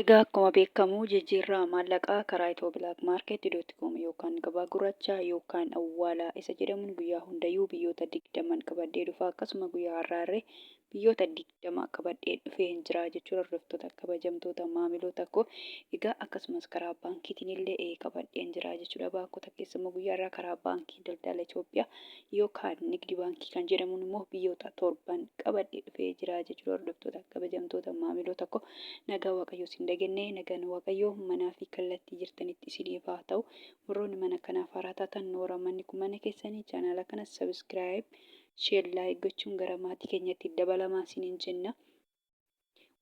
Egaa akkuma beekamu jijjiirraa maallaqaa karaa Ethio Black Market dot com yookaan gabaa gurraachaa yookaan awwaalaa isa jedhamuun guyyaa hundayyuu biyyoota 20n qabadhee dhufa. Akkasuma guyyaa har'aarree biyyoota 20 qabadhee dhufeen jira jechuudha hordoftoota kabajamtoota maamiloota koo. Egaa akkasumas karaa baankiitiin illee qabadheen jira jechuudha. Baankota keessa immoo guyyaa har'aa karaa baankii daldala Itoophiyaa yookaan Nigdi Baankii kan jedhamuun immoo biyyoota torban qabadhee dhufee jira jechuudha. Hordoftoota kabajamtoota maamiloota koo, nagaa Waaqayyoo isin dagenne, nagaan Waaqayyoo manaa fi kallattii jirtanitti isiniif haa ta'u. Warroonni mana kanaaf haaraa taatan, noora, manni kun mana keessanii, chaanaala kana subscribe, share, like gochuun gara maatii keenyatti dabalamaa isiniin jenna.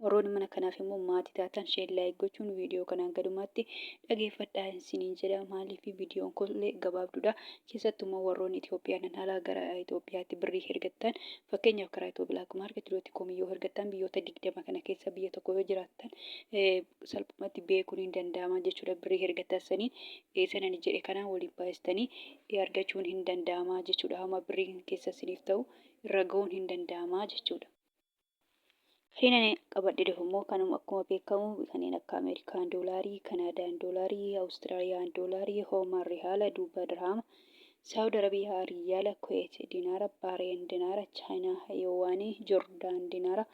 Warroonni mana kanaaf immoo maatii taatan, share, like gochuun viidiyoo kanaan gadumaatti dhageeffadhaa isiniin jedha. Maaliif, viidiyoon kun illee gabaabduudha. Keessattuu immoo warroonni Itoophiyaan alaa gara Itoophiyaatti birrii ergattan, fakkeenyaaf karaa Ethio Black Market dot com yoo ergattan, biyyoota 20 kana keessa biyya tokko yoo jiraattan salphumatti beekuun hin danda'ama jechuudha. Birrii ergattan saniin sanan jedhe kanaan waliin baay'istanii argachuun hin danda'ama jechuudha. Hamma birriin keessa isiniif ta'u irra ga'uun hin danda'ama jechuudha. Kanneen ani qabadhe dhufu immoo kanuma akkuma beekamu kanneen akka Ameerikaan doolaarii, Kanaadaan doolaarii, Awustiraaliyaan doolaarii, Hoomaan rihaala, Duubaa dirhaama, Saawud Arabiyaa riyaala, Kuweet dinaara, Baareen dinaara, Chaayinaa yuwaanii, Jordaan dinaara,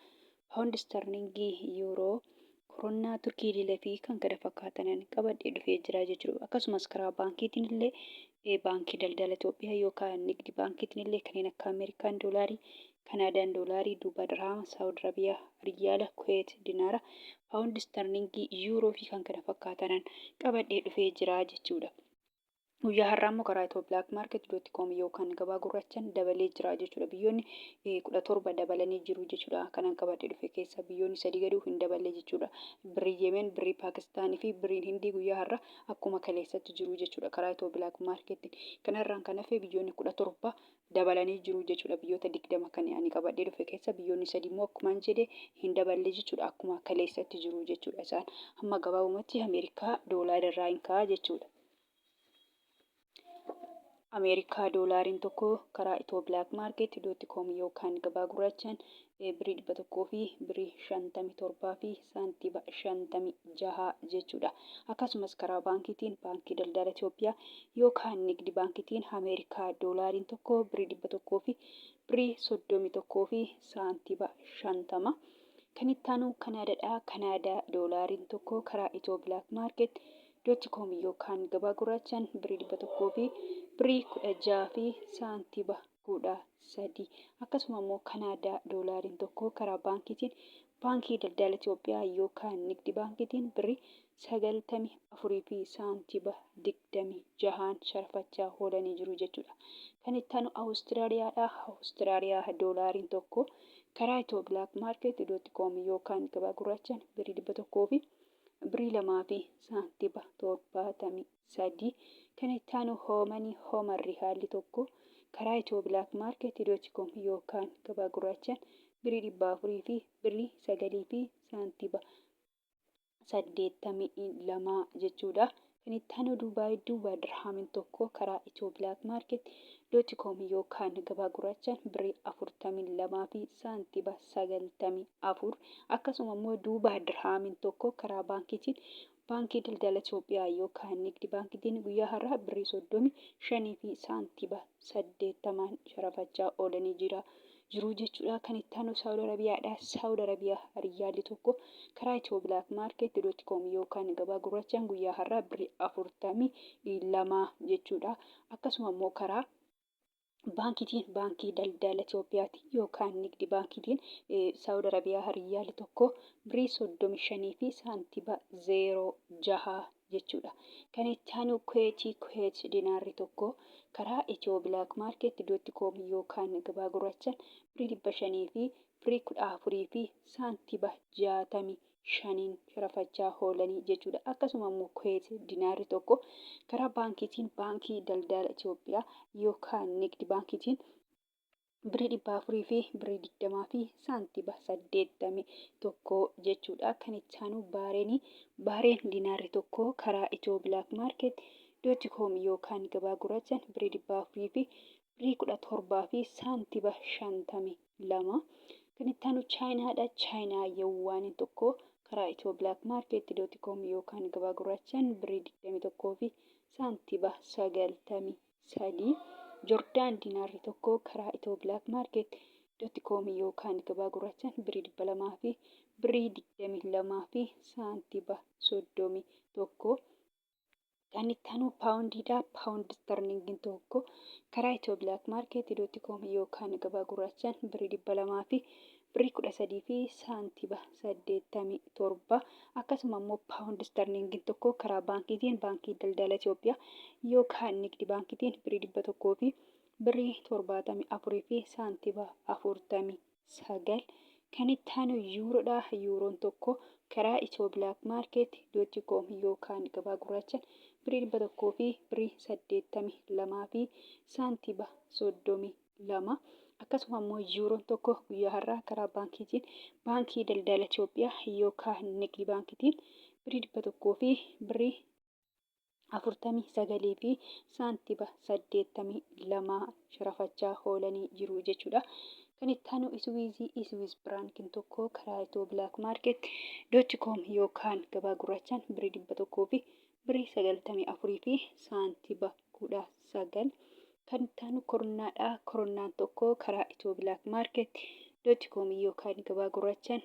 Paawundi istarlingii, Yuuroo, Koronnaa Turkii liila fi kan kana fakkaatanan qabadhee dhufee jira jechuudha. Akkasumas karaa baankiitiin illee, baankii daldala Itoophiyaa yookaan nigdi baankiitiin illee, kanneen akka Ameerikaan doolaarii, Kanaadaan doolaarii, Duubaa dirhaama, Saawud Arabiyaa riyaala, Kuweet dinaara, Paawundi istarlingii, Yuuroo fi kan kana fakkaatanan qabadhee dhufee jira jechuudha. Guyyaa har'aa immoo karaa Ethio Black Market dot com yookaan gabaa gurraachaan dabalee jira jechuudha. Biyyoonni 17 dabalanii jiru jechuudha. Kanan qabadhee dhufe keessa biyyoonni sadii gaduu hin daballe jechuudha. Birrii Yemen, birrii Paakistaanii fi birriin Hindii guyyaa har'aa akkuma kaleessatti jiru jechuudha. Karaa Ethio Black Market kanarraan kan hafe biyyoonni 17 dabalanii jiru jechuudha. Biyyoota 20 kan ani qabadhee dhufe keessa biyyoonni sadii immoo akkumaan jedhe hin daballe jechuudha. Akkuma kaleessatti jiru jechuudha. Isaan amma gabaabumatti Ameerikaa doolaara irraa hin ka'a jechuudha. Ameerikaa doolaariin tokko karaa Ethio Black Market dot com yookaan gabaa gurraachaan birrii 100 fi birrii 57 fi saantiiba 56 jechuudha. Akkasumas karaa baankiitiin, baankii daldala Itoophiyaa yookaan nigdi baankiitiin, Ameerikaa doolaariin tokko birrii 100 fi birrii 31 fi saantiiba 50. Kan itti aanu Kanaadaadha. Kanaadaa doolaariin tokko karaa Ethio Black Market dot com yookaan gabaa gurraachaan birrii 100 fi birrii 16 fi saantiiba 13. Akkasuma immoo Kanaadaa doolaariin tokko karaa baankiitiin, baankii daldala Itoophiyaa yookaan nigdi baankiitiin, birrii 94 fi saantiiba 26n sharafachaa oolanii jiru jechuudha. Kan itti aanu Awustiraaliyaadha. Awustiraaliyaa doolaariin tokko karaa Ethio Black Market dot com yookaan gabaa gurraachaan birrii 100 fi birrii 2 fi saantiba 73. Kan itti aanu Hoomanii, Hooman rihaalli tokko karaa Ethio Black Market dot com yookaan gabaa gurraachaan birrii 400 fi birrii 9 fi saantiba 82 jechuudha. Kan itti aanu Duubaay, Duubaa dirhaamiin tokko karaa Ethio Black Market dot com yookaan gabaa gurraachaan birrii 42 fi saantiba 94. Akkasuma immoo Duubaa dirhaamiin tokko karaa baankiitiin, baankii daldala Itoophiyaa yookaan nigdi baankiitiin, guyyaa har'aa birrii 35 fi saantiba 80n sharafachaa oolanii jira jiru jechuudha. Kan itti aanu Saawud Arabiyaadha. Saawud Arabiyaa riyaalli tokko karaa Ethio Black Market dot com yookaan gabaa gurraachaan guyyaa har'aa birrii 42 jechuudha. Akkasuma immoo karaa baankiitiin, baankii daldala Itoophiyaatiin yookaan nigdi baankiitiin, Saawud Arabiyaa riyaalli tokko birrii 35 fi saantiba 06 jechuudha. Kan itti aanu Kuweetii, Kuweet dinaarri tokko karaa Ethio Black Market dot com yookaan gabaa gurraachaan birrii 500 fi birrii 14 fi saantiba 65n sharafachaa oolanii jechuudha. Akkasuma immoo Kuweet dinaarri tokko karaa baankiitiin, baankii daldala Itoophiyaa yookaan nigdi baankiitiin, birrii 400 fi birrii 20 fi saantiba 81 jechuudha. Kan itti aanu Baareenii. Baareen dinaarri tokko karaa Ethio Black Market dot com yookaan gabaa gurraachaan birrii 400 fi birrii 17 fi saantiba 52. Kan itti aanu Chaayinaadha. Chaayinaa yawwaaniin tokko karaa Itiyoo Black Market dot com yookaan gabaa gurraachaan birrii 21 fi saantiba 93. Jordaan diinaarri tokko karaa Itiyoo Black Market dot com yookaan gabaa gurraachaan birrii 200 fi birrii 22 fi saantiba 31. Kan itti aanu paawundiidha. Paawundi istarlingiin tokko karaa Itiyoo Black Market dot com yookaan gabaa gurraachaan birrii 200 fi birrii 13 fi saantiba 87. Akkasuma immoo paawundi istarlingiin tokko karaa baankiitiin, baankii daldala Itoophiyaa yookaan nigdi baankiitiin, birrii 100 fi birrii 74 fi saantiba 49. Kan itti aanu yuuroodha. Yuuroon tokko karaa Itiyoo Black Market dot com yookaan gabaa gurraachaan birrii 100 fi birrii 82 fi saantiba 32. Akkasuma immoo yuuroon tokko guyyaa har'aa karaa baankiitiin, baankii daldala Itoophiyaa yookaan nigdi baankiitiin, birrii 100 fi birrii 49 fi saantiba 82 sharafachaa oolanii jiru jechuudha. Kan itti aanu Iswiizii, Iswiiz biraankiin tokko karaa Itiyoo Black Market dot com yookaan gabaa gurraachaan birrii 100 fi birrii 94 fi saantiba 19. Kan itti aanu kornaadha. Kornaan tokko karaa Itiyoo Black Market dot com yookaan gabaa gurraachaan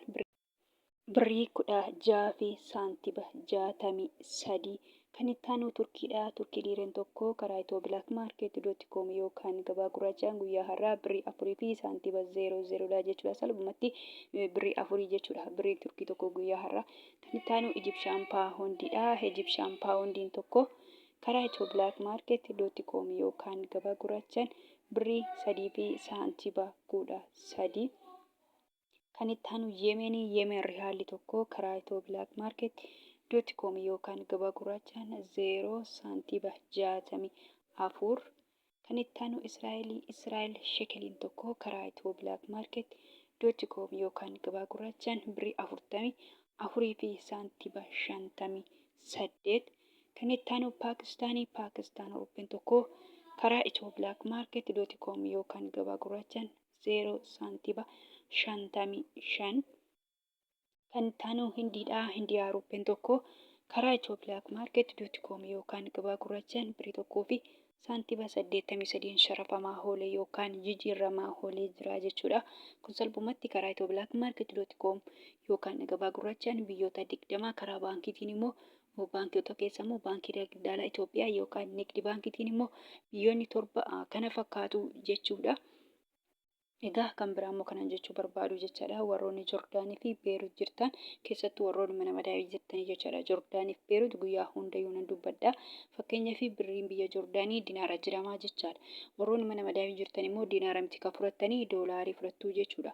birrii 16 fi saantiba 63. Kan itti aanu Turkiidha. Turkii liireen tokko karaa Itiyoo Black Market dot com yookaan gabaa gurraachaan guyyaa har'aa birrii 4 fi saantiba 00 dha jechuudha. Salphumatti birrii 4 jechuudha. Birriin Turkii tokko guyyaa har'aa. Kan itti aanu Ijipshaan paawundiidha. Ijipshaan paawundiin tokko karaa Itiyoo Black Market dot com yookaan gabaa gurraachaan birrii 3 fi saantiba 13. Kan itti aanu Yemenii, Yemen rihaalli tokko karaa Itiyoo Black Market dot com yookaan gabaa gurraachaan 0 saantiba 64. Kan itti aanu Israa'elii, Israa'el shekeliin tokko karaa Itiyoo Black Market dot com yookaan gabaa gurraachaan birrii 44 fi saantiba 58. Kan itti aanu Paakistaanii, Paakistaan rupiin tokko karaa Itiyoo Black Market dot com yookaan gabaa gurraachaan 0 saantiba 55. Kan itti aanu Hindiidha. Hindiyaa rupiin tokko karaa Itiyoo Black Market dot com yookaan gabaa gurraachaan birrii 1 fi saantiba 83 sharafamaa oolee yookaan jijjiirramaa oolee jira jechuudha. Kun salphumatti karaa Itiyoo Black Market dot com yookaan gabaa gurraachaan biyyoota 20, karaa baankiitiin immoo baankota keessa immoo baankii daldala Itoophiyaa yookaan nigdi baankiitiin immoo biyyoonni 7 kana fakkaatu jechuudha. Egaa kan biraa immoo kanan jechuu barbaadu jechaadha. Warroonni Jordaanii fi Beerut jirtan, keessattuu warroonni mana madaa'ii jirtanii jechaadha. Jordaanii fi Beerut guyyaa hundayyuu nan dubbadha. Fakkeenyaaf birriin biyya Jordaanii dinaara jedhama jechaadha. Warroonni mana madaa'ii jirtan immoo dinaara miti kan fudhattanii, doolaarii fudhattuu jechuudha.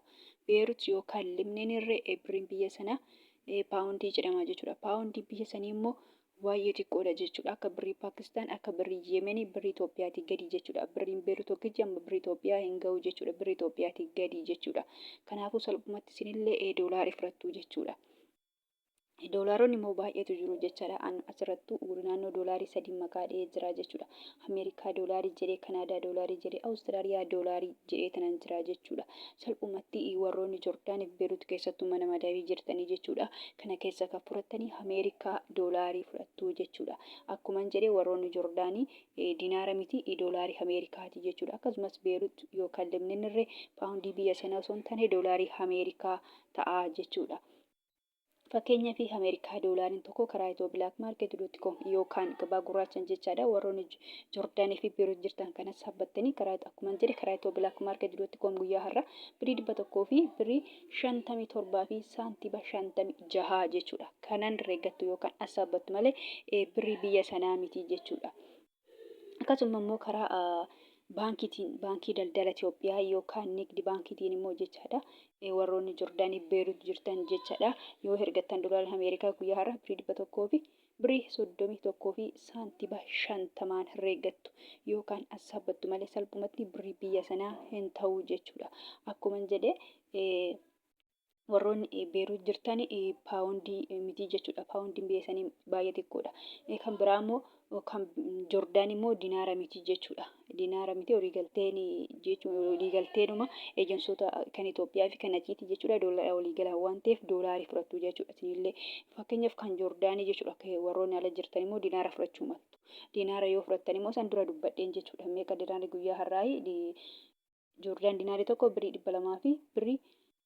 Beerut yookaan Libneen irree birriin biyya sanaa paawundii jedhama jechuudha. Paawundii biyya sanii immoo baay'ee xiqqoodha jechuudha. Akka birrii Paakistaan, akka birrii Yemenii, birrii Itoophiyaatii gadi jechuudha. Birriin Beerut tokkichi amma birrii Itoophiyaa hin ga'u jechuudha. Birrii Itoophiyaatii gadi jechuudha. Kanaafuu salphumatti isinillee doolaarii fudhattu jechuudha. Doolaaronni immoo baay'eetu jiru jechaadha. An asirrattuu naannoo doolaarii 3 maqaa dha'ee jira jechuudha. Ameerikaa doolaarii jedhee, Kanaadaa doolaarii jedhee, Awustiraaliyaa doolaarii jedhee tanan jira jechuudha. Salphumatti warroonni Jordaaniif Beerut keessattuu mana madabii jirtanii jechuudha. Kana keessa kan fudhattanii Ameerikaa doolaarii fudhattu jechuudha. Akkuman jedhee, warroonni Jordaanii dinaara miti, doolaarii Ameerikaati jechuudha. Akkasumas Beerut yookaan Libneen irree paawundii biyya sanaa osoo hin taane doolaarii Ameerikaa ta'a jechuudha. Fakkeenyaaf Ameerikaa doolaariin tokko karaa Itiyoo Black Market dot com yookaan gabaa gurraachaan jechaadha. Warroonni Jordaanii fi Beerut jirtan kanas sabbattanii karaa, akkuma jedhe, karaa Itiyoo Black Market dot com guyyaa har'a birrii 100 fi birrii 57 fi saantiba 56 jechuudha. Kanan reeggattu yookaan as saabbattu malee birrii biyya sanaa miti jechuudha. Akkasuma immoo karaa baankiitiin, baankii daldala Itoophiyaa yookaan nigdi baankiitiin immoo jechaadha. Warroonni Jordaanii Beerut jirtan jechaadha. Yoo hergattan doolaara Ameerikaa guyyaa har'a birrii 100 fi birrii 31 fi saantiba 50n herreeggattu yookaan as saabbattu malee salphumatti birrii biyya sanaa hin ta'u jechuudha. Akkuma jedhe Warroonni Beerut jirtan paawundii miti jechuudha. Paawundiin biyya sanii baay'ee xiqqoodha. Kan biraa immoo kan Jordaan immoo dinaara miti jechuudha. Dinaara miti waliigalteen jechuun waliigalteenuma ejensoota kan Itoophiyaa fi kan achiiti jechuudha. Doolaara waliigalaan waan ta'eef doolaarii fudhattu jechuudha. Isinillee fakkeenyaaf kan Jordaanii jechuudha. Warroonni ala jirtan immoo dinaara fudhachuu maltu. Dinaara yoo fudhattan immoo san dura dubbadheen jechuudha. Meeqa dinaarri guyyaa har'aa Joordaan dinaarii tokko birrii 200 fi birrii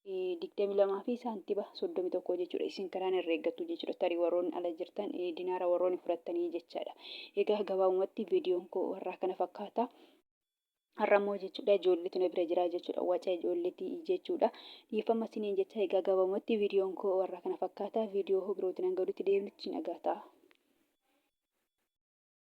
22 fi saantiba 31 jechuudha. Isin kanaan herreeggattu jechuudha. Tarii warroonni ala jirtan dinaara warroonni fudhattanii jechaadha. Egaa gabaabumatti viidiyoon koo warraa kana fakkaata. Har'a immoo jechuudha ijoolleetu na bira jira jechuudha. Waca ijoolleetii jechuudha. Dhiifama isiniin jecha egaa gabaabumatti viidiyoon koo warra kana fakkaata. Viidiyoo birootiin hanga walitti deebinutti nagaa ta'a.